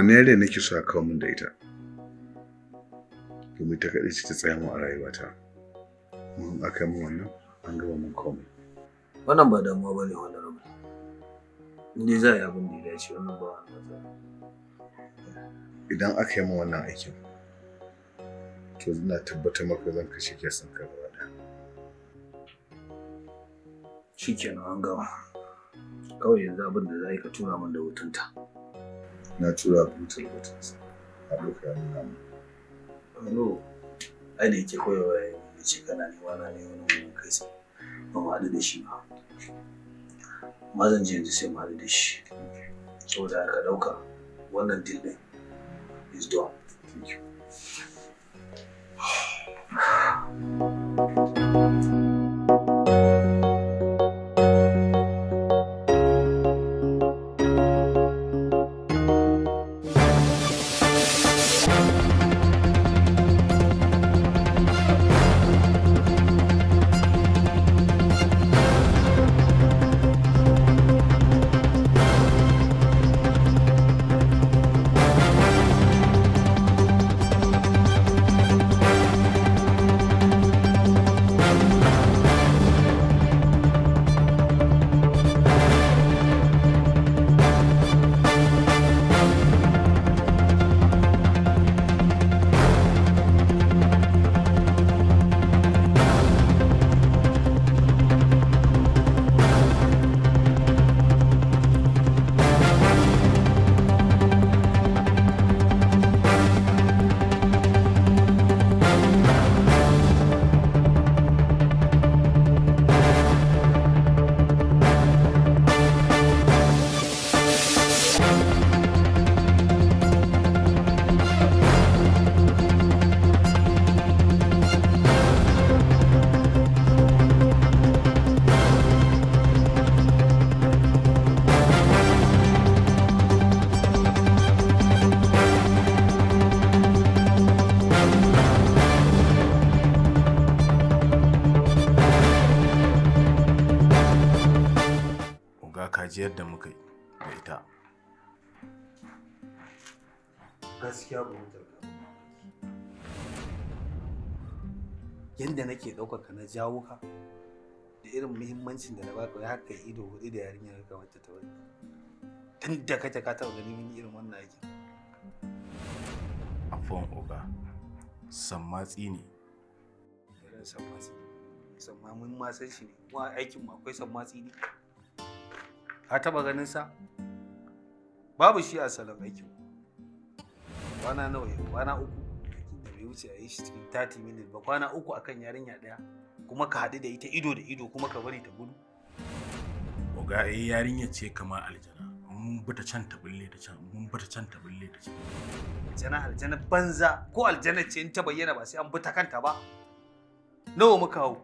Wannan yare nake so a kawo min da ita. Domin ta kaɗai ce ta tsaya min a rayuwata. Mun aka min wannan, an gama min komai. Wannan ba damuwa ba ne, honorable. In dai za a yi abin da ya dace, wannan ba wani matsala. Idan aka yi min wannan aikin, to ina tabbatar maka zan kashe case ɗin ka gaba ɗaya. Shikenan, an gama. Kawai yanzu abin da za a yi, ka tura min da hotonta. Na tura brutal hotonsa. A ɗauka ya nuna min. No, ai da yake koyawa ya ce kana nema na ne wani wurin kai sai ba mu haɗu da shi ba. Amma zan je yanzu sai mu haɗu da shi. Saboda haka ɗauka wannan deal ɗin is done. Thank you. Oga, kaji yadda muka yi da ita. Gaskiya ba wutar ka. Yanda nake ɗaukar ka na jawo ka da irin muhimmancin da na baka, ya haka ido hudu da yarinyar ka wacce ta wani. Tun da kake ka taɓa ganin mun yi irin wannan aikin? Afuwan oga, sammatsi ne. Irin sammatsi. Samma mun ma san shi ne. Kuma aikin mu akwai sammatsi ne. Ka taɓa ganin sa? Babu shi a salon aikin mu. Kwana nawa yau? Kwana 3. Aikin da bai wuce a yi shi cikin 30 minutes ba. Kwana 3 akan yarinya ɗaya. Kuma ka haɗu da ita ido da ido kuma ka bari ta gudu. Oga, eh, yarinya ce kamar aljana. Mun bi ta can ta bulle ta can, mun bi ta can ta bulle ta can. Aljana, aljana banza, ko aljana ce in ta bayyana ba sai an bi ta kanta ba. Nawa muka hau?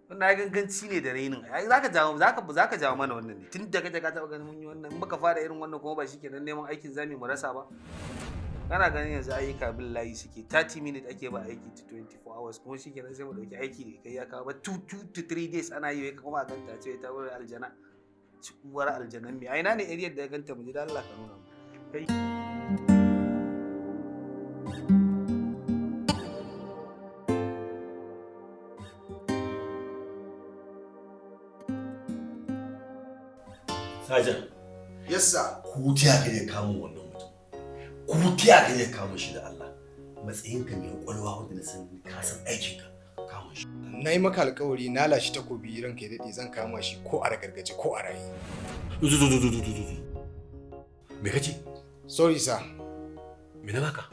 Wannan ai ganganci ne da rainin. Ai zaka jawo mana wannan ne. Tun da kake ka taɓa ganin mun yi wannan, in muka fara irin wannan kuma ba shikenan neman aikin zamu mu rasa ba. Kana ganin yanzu ayyuka bin layi suke, 30 minutes ake ba aiki to 24 hours, kuma shikenan sai mu ɗauki aiki da kai ya kawo ba 2 to 3 days ana yi, kuma a ganta ce ta wurin aljana. Ci uwar aljanan me? A ina ne area da ya ganta mu ji da Allah ka nuna mu. Kai. Sajan. Yes, sir. Ku tiya ka je kamo wannan mutum. Ku tiya ka je kamo shi da Allah. Matsayinka mai kwakwalwa wanda na san ka san aikinka, kamo shi. Na yi maka alkawari, na lashe takobi, ranka ya daɗe, zan kama shi ko a ragargaje ko a raye. Zo, zo, zo, zo, zo, zo. Me kace? Sorry, sir. Me na baka?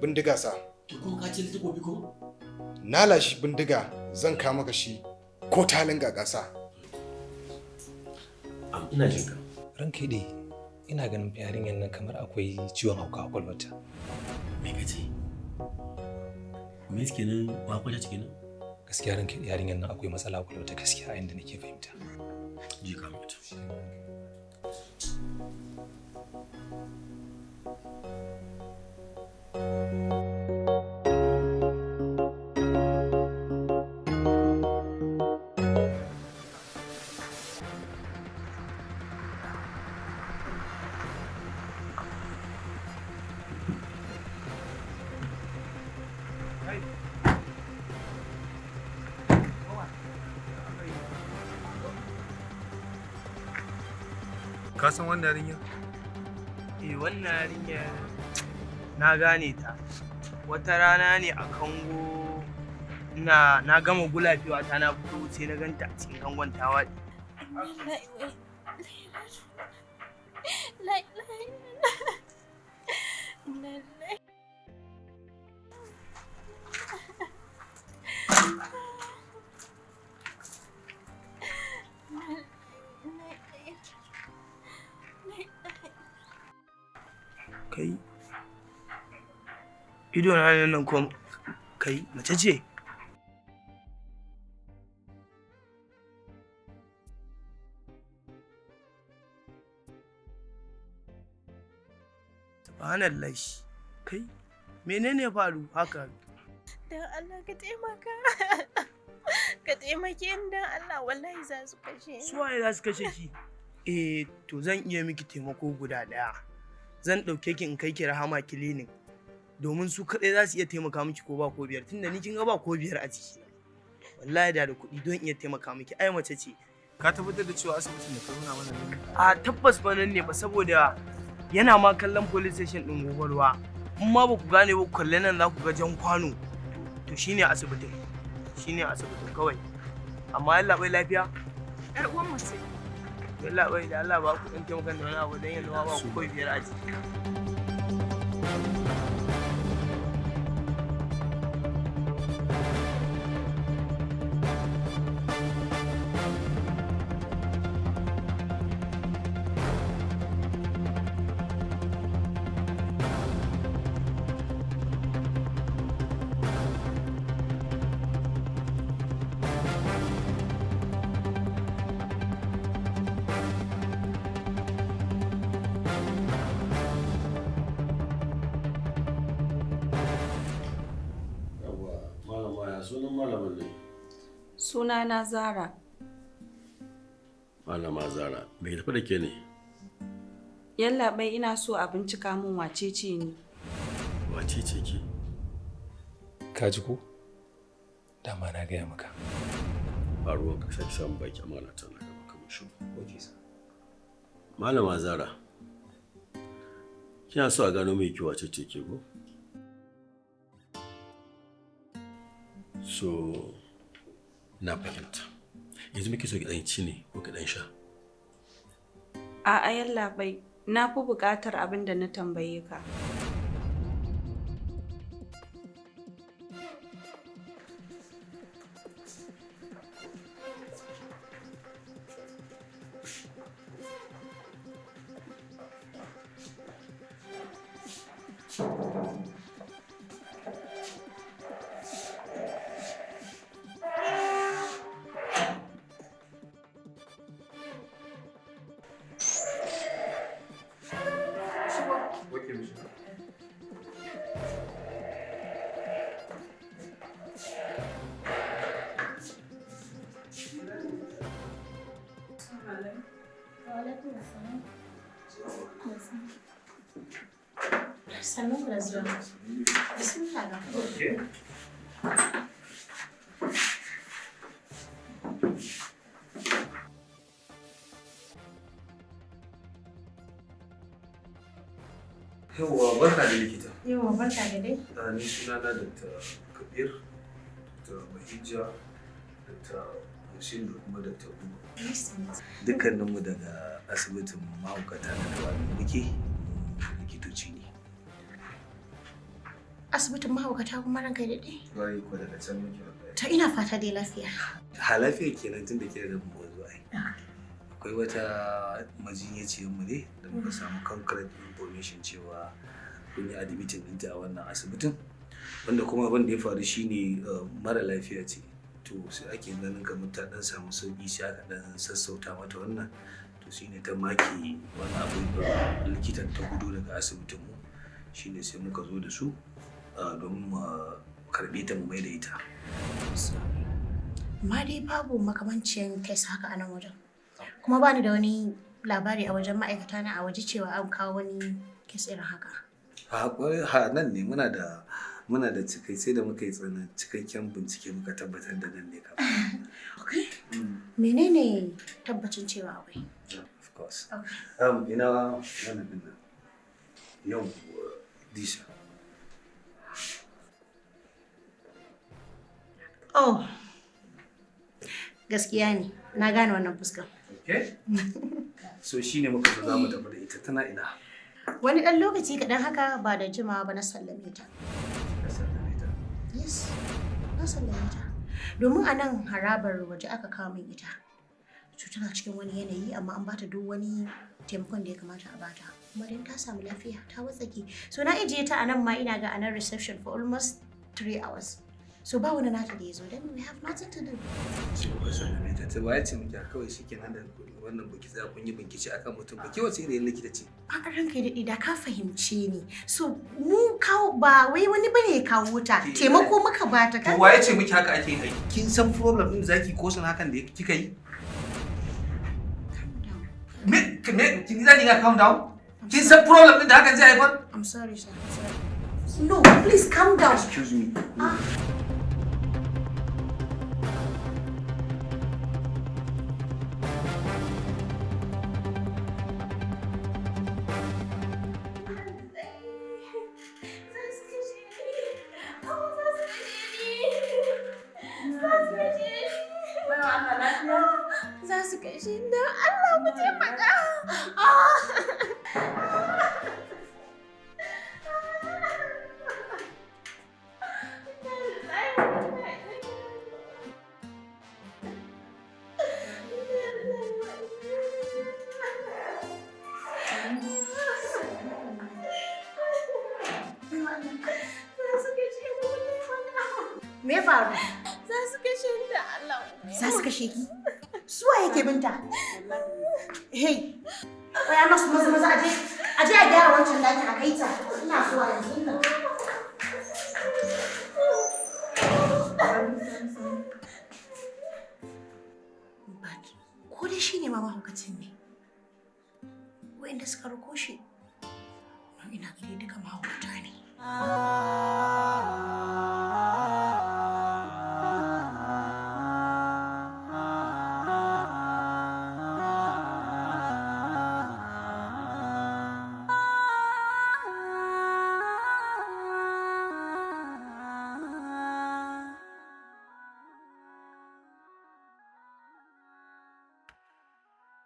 Bindiga, sir. To kuma ka ce takobi ko? Na lashe bindiga, zan kama ka shi ko talin ga ƙasa. Am, ina jin ka. Ranka dai, ina ganin yarinyar nan kamar akwai ciwon hauka a kwalwata. Me kace? Me kenan, ba kwata kenan? Gaskiya ranka dai, yarinyar nan akwai matsala a kwalwata gaskiya, a inda nake fahimta. Ji ka mutu. Ka san wannan yarinya? Eh, wannan yarinyar na gane ta. Wata rana ne a kango na gama gulafewa ta na fito sai na ganta a cikin kangon ta waɗi. Kai, ido na nan ko kai mace ce? Subhanallah. Kai, menene faru haka? Dan Allah ka taimaka. Ka taimake ni dan Allah, wallahi za su kashe ni. Su waye za su kashe ki? Eh, to zan iya miki taimako guda ɗaya. Zan ɗauke ki in kai ki Rahama Clinic. Domin su kaɗai za su iya taimaka miki ko ba ko biyar, tunda ni kin ga ba ko biyar a ciki. Wallahi da kuɗi don iya taimaka miki, ai mace ce. Ka tabbatar da cewa asibitin da ka nuna mana ne? A tabbas ba nan ne ba, saboda yana ma kallon police station ɗin Gobarwa. In ma ba ku gane ba, ku kalle nan za ku ga jan kwano. To shine asibitin. Shine asibitin kawai. Amma yalla bai lafiya? Yar uwan mu ce. Yalla bai da Allah ba ku ɗan taimakon da wani abu don yanzu ma ba ku ko biyar a ciki. Sunan malamin ne? Sunana Zara. Malama Zara, me tafi da ke ne? Yallaɓai, ina so a bincika min wace ce ni. Wace ce ke? Ka ji ko? Dama na gaya maka. Ba ruwan ka sake samun baki amana ta na gaba kamar shi. Malama Zara, kina so a gano mai ki wace ce ke ko? So, na fahimta. Yanzu muke so ki ɗan ci ne ko ki ɗan sha? A'a yallaɓai, na fi buƙatar abin da na tambaye ka. Sannun ku da zuwa. Bismillah ga. Okay. Yawwa, barka da likita. Yawwa, barka da dai. Ni sunana Dr. Kabir, Dr. Mahija, Dr. Hussein da kuma Dr. Buba. Dukkaninmu daga asibitin mahaukata na Dawamin muke, likitoci ne. Asibitin mahaukata kuma ranka daɗe? Ƙwarai ko daga can muke wallahi. To ina fata dai lafiya. Ha lafiya kenan tun da kika ga mu zo ai. Akwai wata majinyaciyar mu ne da muka samu concrete information cewa kun yi admitting ɗinta a wannan asibitin. Wanda kuma abin da ya faru shine mara lafiya ce. To sai ake ganin kamar ta ɗan samu sauƙi sai aka ɗan sassauta mata wannan. To shine ta maki wani abu likitan ta gudu daga asibitin mu. Shine sai muka zo da su domin mu karɓe ta mu mai da ita. Amma dai babu makamancin kes haka a nan wajen. Kuma bani da wani labari a wajen ma'aikata na a waje cewa an kawo wani kes irin haka. Ha nan ne muna da cikai sai da muka yi tsanan cikakken bincike muka tabbatar da nan ne kam. Okay. Menene tabbacin cewa akwai? Of Of course. Ina wannan din nan. Yau Disha. Oh. Gaskiya ne. Na gane wannan fuskar. Okay. So shine muka zo za mu tafi da ita, tana ina? Wani ɗan lokaci kaɗan haka ba da jimawa ba na sallame ta. Ka sallame ta? Yes, na sallame ta. Domin a nan harabar waje aka kawo min ita. To tana cikin wani yanayi, amma an bata duk wani taimakon da ya kamata a bata. Kuma dan ta samu lafiya, ta watsake. So na ijiye ta a nan ma, ina ga a nan reception for almost 3 hours. So ba wani nata da ya zo, then we have nothing to do. So ka sallame ta, ta waye ce miki kawai shikenan da wannan baki tsaya kun yi bincike akan mutum ba? Ke wace irin likita ce? A ranka ya daɗe, da ka fahimce ni. So mu kawo, ba wai wani bane ya kawo ta. Taimako muka bata. To waye ce miki haka ake yin aiki? Kin san problem din da zaki ko san hakan da kika yi? Me me kin zaki ga calm down? Kin san problem din da hakan zai haifar? I'm sorry, sir. I'm sorry. No, please calm down. Excuse me. Ah. Za su kashe ni, don Allah ku taimaka. Me ya faru? Za su kashe ni, da Allah. Za su kashe ki? Su waye ke binta? Hey, oya masu maza maza, aje aje a gyara wancan ɗakin a kai ta. Ina zuwa yanzu nan. But ko dai shi ne ma mahaukacin ne? Wa'inda suka rako shi? No, ina gani duka mahaukata ne.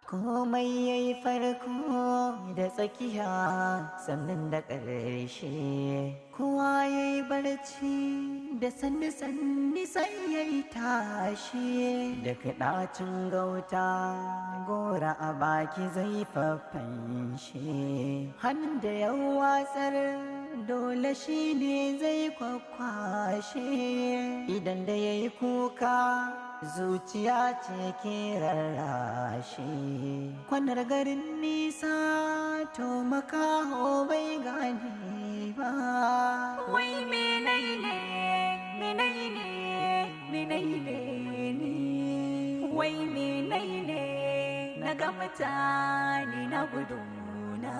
Komai ya yi farko da tsakiya sannan da ƙarshe. Kowa ya yi barci da sanni sanni sai ya yi tashi. Daga ɗacin gauta gora a baki zai fafanshe. Hannun da ya watsar dole shi ne zai kwakwashe. Idan da ya yi kuka, zuciya ce ke rarrashe. Kwanar garin nisa to makaho bai gane ba. Wai menene, menene, menene ni? Wai menene na ga mutane na guduna?